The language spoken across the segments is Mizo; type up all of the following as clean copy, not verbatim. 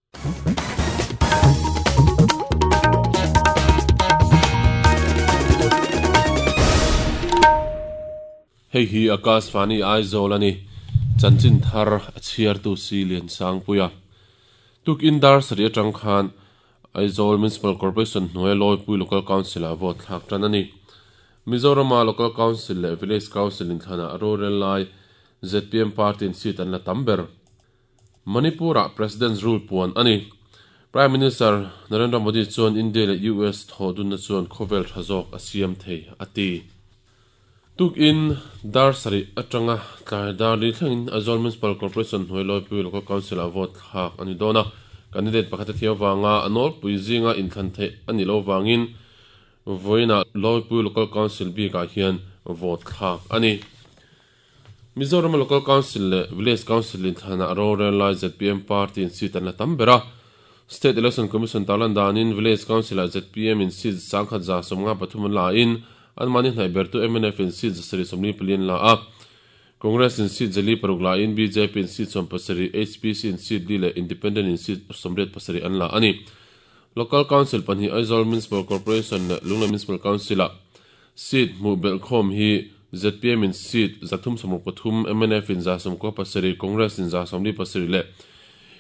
Hei hi Akashvani Aizawl a ni. Chanchin thar a chhiartu si Liansangpuia. Tukin dar sarih atang khan Aizawl Municipal Corporation hnuaia Lawipui Local Council-ah vote thlak tan a ni. Mizorama Local Council leh Village Council inthlanah rorel lai zpm party-in seat an la tam ber. Manipur-ah President's Rule puan a ni. Prime Minister Narendra Modi chuan India leh US thawh dunna chuan khawvel tha zawk a siam thei a ti. Tukin dar sarih atanga tlai dar li thlengin Aizawl Municipal Corporation hnuai Lawipui Local Council-ah vote thlak a ni dawn a. Candidate pakhat a thiam avanga a nawlpui zinga inthlan theih a nih loh vangin vawiinah Lawipui Local Council bikah hian vote thlak a ni. Mizoram-a Local Council leh Village Council inthlanah rorel lai zpm party in seat an la tam ber a. State Election Commission tarlan danin Village Council-ah zpm in seat 1153 an la in, anmahni hnaih bertu mnf in seat 744 an la a. Congress in seat 46 la in, bjp in seat 17, HPC in seat li leh Independent in seat 87 an la a ni. Local Council pahnih Aizawl Municipal Corporation leh Lunglei Municipal Council-ah Seat hmuh belhkhawm hi zpm in seat 363, mnf in 97, Congress in 47 leh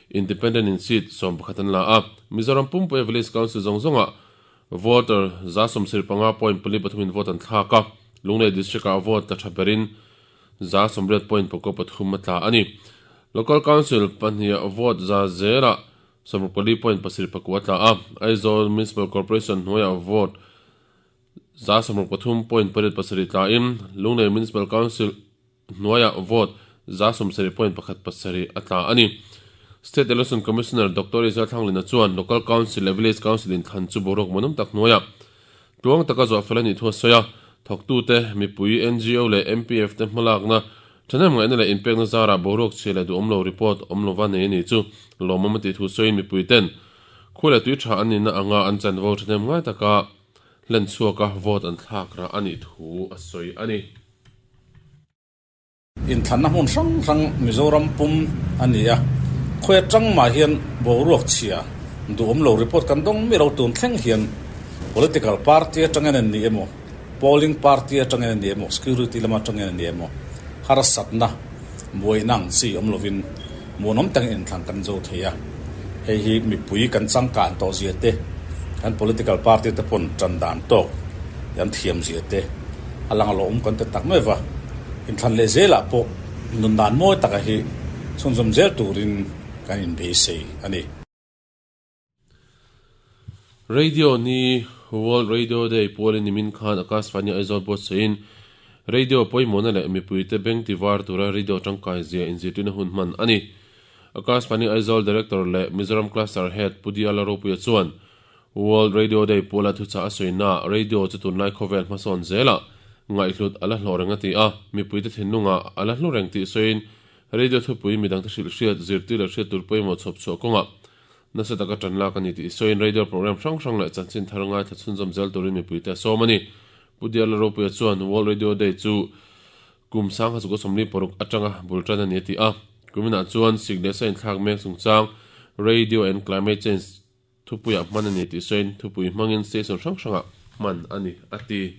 Independent in seat 11 an la a. Mizoram pumpuia Village Council zawng zawngah voter 75.43 in vote an thlak a, Lunglei District ah vote tla tha berin 80.43 a tla a ni. Local Council pahniha vote za zelah 64.74 a tla a, Aizawl Municipal Corporation hnuaiah vote 63.87 tlaiin Lunglei Municipal Council hnuaiah vote 70.17 a tla a ni. State Election Commissioner Doctor Israel Thlanglina chuan Local Council leh Village Council inthlan chu boruak muanawm tak hnuaiah tluang taka zawh fel a nih thu a sawi a. Thawktute, mipui, ngo leh MPF te hmalakna thahnem ngaihna leh inpekna zarah boruak chhia leh duhawm lo report awm lova nei a ni chu lawmawm a tih thu sawiin mipuiten khua leh tui tha an nihna anga an chanvo thahnem ngai taka hlen chhuaka vote an thlak rah a nih thu a sawi a ni. Inthlanna hmun hrang hrang Mizoram pum a ni a, khawi atang mah hian boruak chhia duhawm lo report kan dawng miah lo tun thleng hian political party atangin an ni emaw, polling party atangin an ni emaw, security lam atangin an ni emaw harsatna buaina ang chi awm lovin Muanawm takin inthlan kan zo thei a, hei hi mipui kan changkan tawh zia te, kan political party te pawn tan dan tawk an thiam zia te a lang alawm kan ti tak mai va, inthlan leh zelah pawh nun dan mawi taka hi chhunzawm zel turin kan inbeisei a ni. Radio ni World Radio Day pualin nimin khan Akashvani Aizawl buatsaih in Radio pawimawhna leh mipuite beng tivar tura radio tangkai zia inzirtirna hun hman a ni. Akashvani Aizawl Director leh Mizoram Cluster Head Pu Diala Ropuia chuan World Radio Day puala thuchah a sawina radio chu tunlai khawvel hmasawn zelah ngaihhlut a la hlawh reng a ti a, mipuite thinlungah a la hlu reng tih sawiin radio thupui midangte hrilh hriat, zirtir leh hriat tur pawimawh chhawp chhuah kawngah Nasa taka ṭan lak a ni tih sawiin radio program hrang hrang leh chanchin thar ngaithla chhunzawm zel turin mipuite a sawm a ni. Pu Diala Ropuia chuan World Radio Day chu kum sangha chukua 46 atanga bul ṭan a ni a ti a. Kuminah chuan sik leh sa inthlak mek chungchang Radio and Climate Change thupuiah hman a ni tih sawiin thupui hmangin station hrang hrangah hman a ni a ti.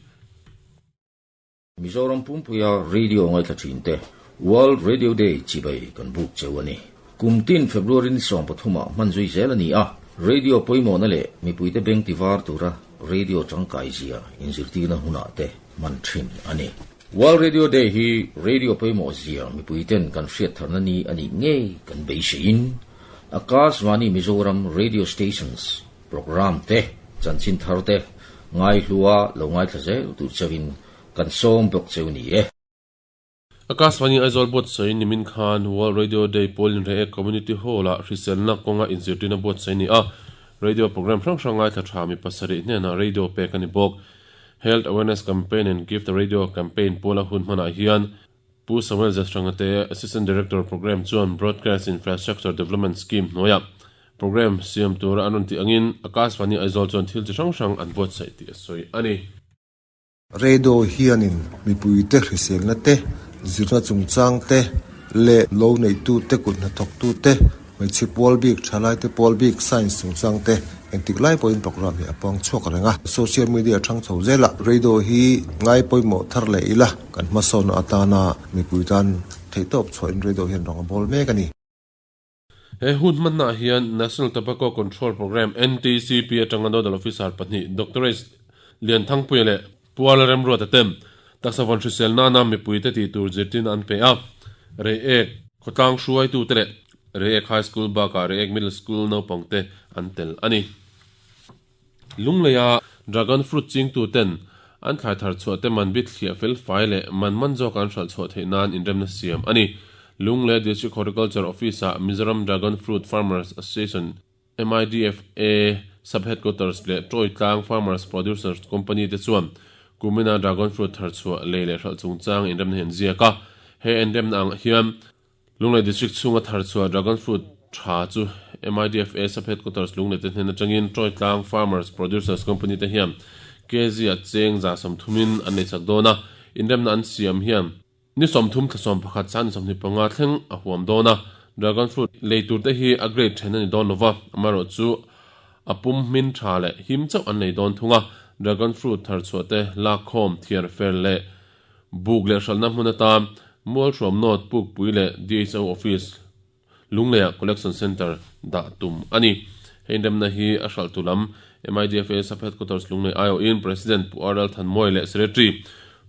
Mizoram pumpuia radio ngaithla thin te World Radio Day chibai kan buk cheu a ni. Kum tin February ni 13 ah hman zui zel a ni a, radio pawimawhna leh mipuite beng ti var tura radio tangkai zia inzirtirna hunah te hman thin a ni. World Radio Day hi radio pawimawh zia mipuiten kan hriat tharna ni a nih ngei kan beiseiin Akashvani Mizoram Radio Stations Programme te, chanchin thar te ngaihlua lo ngaithla zel tur chauhin kan sawm bawk cheu ni e. Akashvani Aizawl buatsaih nimin khan World Radio Day Pawlin Reiek Community Hall-ah hriselna kawnga inzirtirna buatsaih a ni a, radio programme hrang hrang ngaithla tha mi pasarih hnenah radio pek a ni bawk. Health Awareness Campaign and Give the Radio Campaign puala hun hmanah hian Pu Samuel Zahranga te Assistant Director Programme chuan Broadcast Infrastructure Development Scheme hnuaiah programme siam tura an rawn tih angin Akashvani Aizawl chuan thil chi hrang hrang an buatsaih tih a sawi a ni. Radio hianin mipuite hriselna te, zirna chungchang te leh lo neihtute kut hnathawktute. Hmeichhe pawl bik, thalaite pawl bik, science chungchang te engtik lai pawhin program hi a puang chhuak reng a. Social media thang chho zelah radio hi ngai pawimawh thar leh ila kan hmasawnna atana mipui tan theihtawp chhuahin radio hian rawng a bawl mek a ni. He hun hmannaah hian National Tobacco Control Programme, NTCP, atanga Nodal Officer pahnih Doctorate Lianthangpuia leh Puala Remruata ten taksa vawn hrisel nana mipuite tih tur zirtirna an pe a. Reiek khawtlang hruaitute leh Reiek High School bakah Reiek Middle School naupangte an tel a ni. Lungleia Dragon Fruit chingtuten an thlai thar chhuah te man bit thliah fel fai leh man man zawka an hralh chhuah theih nan inremna siam a ni. Lunglei District Horticulture Office-ah Mizoram Dragon Fruit Farmers Association, MIDFA, Sub-Headquarters leh Tawitlang Farmers Producers Company te chuan kumina Dragon Fruit thar chhuah lei leh hralh chungchang inremna hi an ziak a. He inremna ang hian Lunglei District chhunga thar chhuah Dragon Fruit tha chu MIDFA Sub-Headquarters Lunglei te hnen atangin Tawitlang Farmers Producers Company te hian kg-ah cheng 30% an leichak dawn a, inremna an siam hian ni 30 thla 11 sang ni 25 thleng a huam dawn a. Dragon Fruit lei tur te hi a grade then a ni dawn lova, amaherawhchu a pum hmin tha leh him chauh an lei dawn thung a. Dragon Fruit thar chhuah te lakkhawm, thiar fer leh Buk leh hralhna hmun atan Mualhruam North Pukpui leh DHO Office Lungleiah Collection Centre dah tum a ni. He inremna hi a hralhtu lam MIDFA Sub-Headquarters Lunglei aiawhin President Pu RL Thanmawia leh Secretary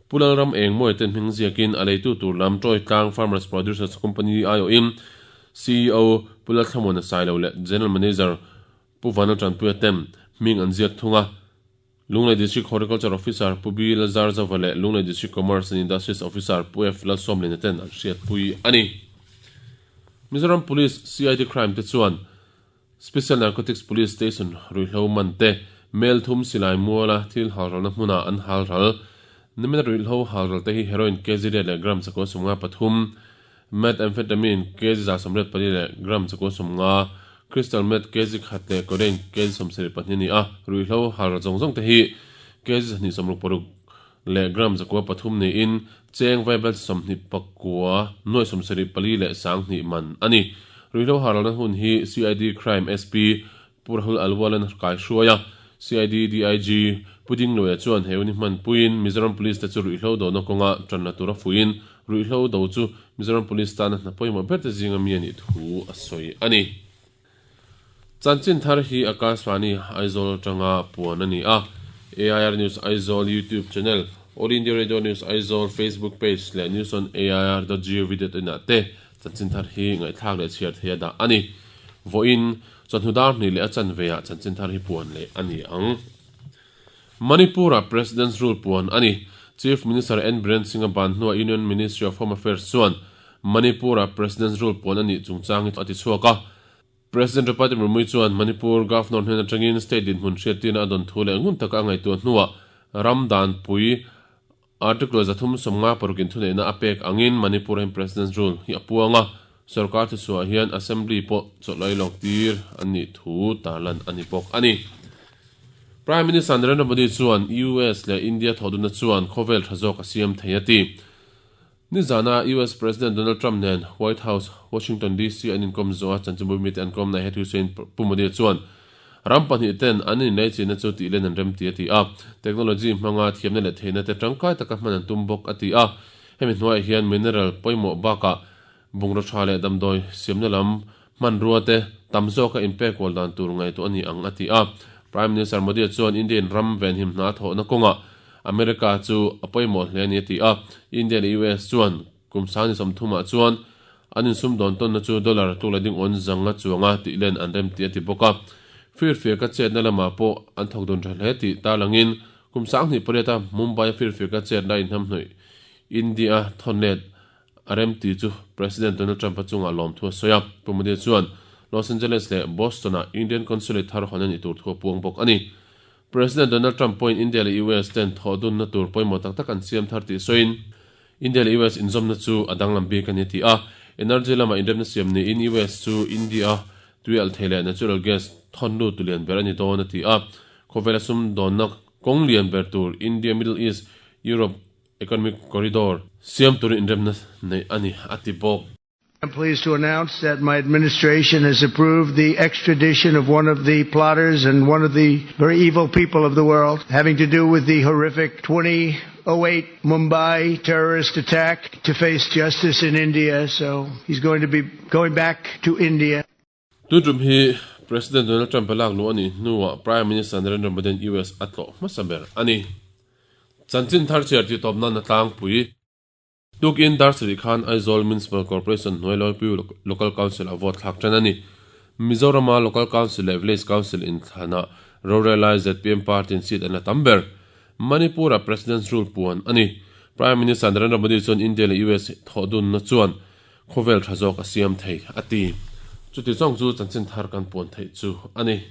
Pu Lalram Engmawia ten hming ziakin a leitu tur lam Tawitlang Farmers Producers Company aiawhin CEO Pu Lalthlamuana Sailo leh General Manager Pu Vanal Tanpuia ten hming an ziak thung a. Lunglei District Horticulture Officer Pu B Lalzarzova leh Lunglei District Commerce and Industries Officer Pu F Lalsawmliana ten an hriatpui a ni. Mizoram Police CID Crime te chuan Special Narcotics Police Station ruihhlo man te mel thum silai muala thil halralna hmunah an halral. Nimina ruihhlo halral te hi heroin kg riat leh gram chakua 53, Methamphetamine kg 184 leh gram 150, crystal meth kg khat leh codeine kg 72 a ni a, ruihhlo halral zawng zawng te hi kg 266 leh gram 903 niin cheng vaibel 29 nuai 74 leh 2000 man a ni. Ruihhlo halralna hun hi CID Crime SP Pu Rahul Alwal-a'n a kai hruai a, CID DIG Pu Dingluaia chuan he uni hmanpuiin Mizoram Police te chu ruihhlo dona kawnga tanna tura fuiin ruihhlo do chu Mizoram Police tana hna pawimawh ber te zinga mi a nih thu a sawi a ni. Chanchin thar hi Akashvani Aizawl atanga puan a ni a, AIR News Aizawl YouTube channel, All India Radio News Aizawl Facebook page leh newsonair.gov.in ah te Chanchin thar hi ngaihthlak leh chhiar thei a dah a ni. Vawiin, chawhnu dar hnih leh a chanve ah chanchin thar hi puan leh a ni ang. Manipur-ah President's Rule puan a ni. Chief Minister N Biren Singh-a ban hnuah Union Ministry of Home Affairs chuan Manipur-ah President's Rule puan a nih chungchang hi a ti chhuak a. President Draupadi Murmu chuan Manipur Governor hnen atangin state dinhmun hriattirna a dawn thu leh ngun taka a ngaihtuah hnuah ram danpui Article 356 in thuneihna a pek angin Manipur hian President's Rule hi a puang a, sorkar thuchhuah hian Assembly pawh chawlh lawk tir an nih thu tarlan a ni bawk a ni. Prime Minister Narendra Modi chuan US leh India thawhdunna chuan khawvel tha zawk a siam thei a ti. Nizana US President Donald Trump nen White House, Washington DC an inkawm zawh a, chanchinbu mite an kawmna he thusawiin Pu Modi chuan ram pahnih ten an inleichihna chu tih len an rem ti a ti a, technology hmanga thiamna leh theihna te tangkai taka hman an tum bawk a ti a. Hemi hnuaiah hian mineral pawimawh bakah bungraw tha leh damdawi siamna lam hmanrua te tam zawka inpek kual dan tur ngaihtuah a ni ang a ti a. Prime Minister Modi chuan India in ram venhim hna a thawhna kawngah America chu a pawimawh hle a ni a ti a. India leh US chuan kum sangni sawmthumah chuan an insumdawn tawnna chu dollar tluk leh dingawn zanga chuanga tih len an rem tih a ti bawk a. Firfiaka chetna lamah pawh an thawk dun tha hle tih tarlangin kum sanghnih pariata Mumbai-a firfiaka chetna inhnamhnawih India thawn let A remti chu President Donald Trump-a chungah lawmthu a sawi a, Pu Modi chuan Los Angeles leh Boston-ah Indian Consulate thar hawn a nih tur thu a puang bawk a ni. President Donald Trump pawhin India leh US ten thawh dunna tur pawimawh tak tak an siam thar tih sawiin, India leh US inzawmna chu a danglam bik a ni a ti a, energy lama inremna siam niin US chu India tui alh thei leh natural gas thawn lut tu lian ber a ni dawn a ti a, khawvela sumdawnna kawng lian ber tur India Middle East Europe Economic Corridor siam turin inremna neih a ni, a ti bawk. I'm pleased to announce that my administration has approved the extradition of one of the plotters and one of the very evil people of the world, having to do with the horrific 2008 Mumbai terrorist attack to face justice in India. So he's going to be going back to India. Tun tum hi President Donald Trump-a lak luh a nih hnuah Prime Minister Narendra Modi-a'n US a tlawh hmasa ber a ni. Chanchin thar chhiar tih tawp nan a tlangpui. Tukin dar sarih khan Aizawl Municipal Corporation hnuai Lawipui Local Council a vote thlak tan a ni. Mizorama Local Council leh Village Council inthlanah rorel lai zpm party-in seat an la tam ber. Manipur-ah President's Rule puan a ni. Prime Minister Narendra Modi chuan India leh US thawhdunna chuan khawvel tha zawk a siam thei a ti. Chuti zawng chu chanchin thar kan puan theih chu a ni.